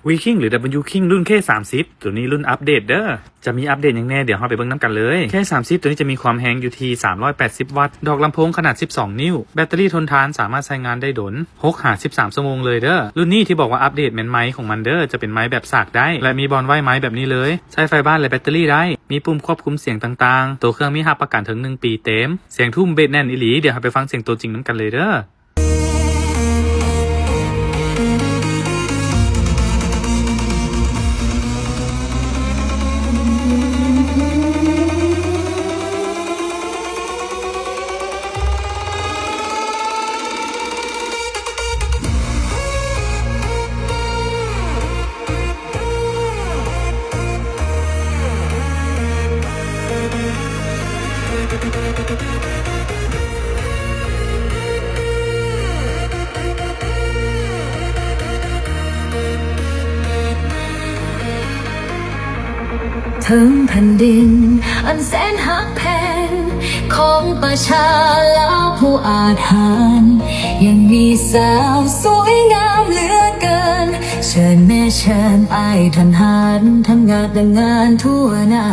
V King ຫຼື W King ລຸ້ນ K ສາມສິບ ໂຕນີ້ລຸ້ນອັບເດດເດີ້. ຈະມີອັບເດດຫຍັງແດ່ ດຽວເຮົາໄປເບິ່ງນຳກັນເລີຍ. K ສາມສິບ ໂຕນີ້ຈະມີຄວາມແຮງຢູ່ທີ່ສາມຮ້ອຍແປດສິບວັດ, ດອກລຳໂພງຂະໜາດສິບສອງນິ້ວ, ແບັດເຕີຣີທົນທານ ສາມາດໃຊ້ງານໄດ້ດົນ ຫົກຫາສິບສາມຊົ່ວໂມງເລີຍເດີ້. ລຸ້ນນີ້ທີ່ບອກວ່າອັບເດດແມ່ນໄມຂອງມັນເດີ້, ຈະເປັນໄມແບບສາກໄດ້ ແລະ ມີບ່ອນໄວ້ໄມແບບນີ້ເລີຍ, ໃຊ້ໄຟບ້ານ ແລະ ແບັດເຕີຣີໄດ້, ມີປຸ່ມຄວບຄຸມສຽງຕ່າງໆ, ໂຕເຄື່ອງມີຮັບປະກັນເຖິງໜຶ່ງປີເຕັມ. ສຽງທຸ້ມເບສແໜ້ນອີ່ຫຼີ, ດຽວເຮົາໄປຟັງສຽງໂຕຈິງນຳກັນເລີຍເດີ້. ເທິງແຜ່ນດິນອັນແສນຮັກແພງ ຂອງປະຊາລາວຜູ້ອາດຫານ ຍັງມີສາວສວຍງາມເຫຼືອເກີນ. ເຊີນແມ່ເຊີນອ້າຍທ່ານຫານ ທັງຍາດແຕ່ງງານທົ່ວໜ້າ.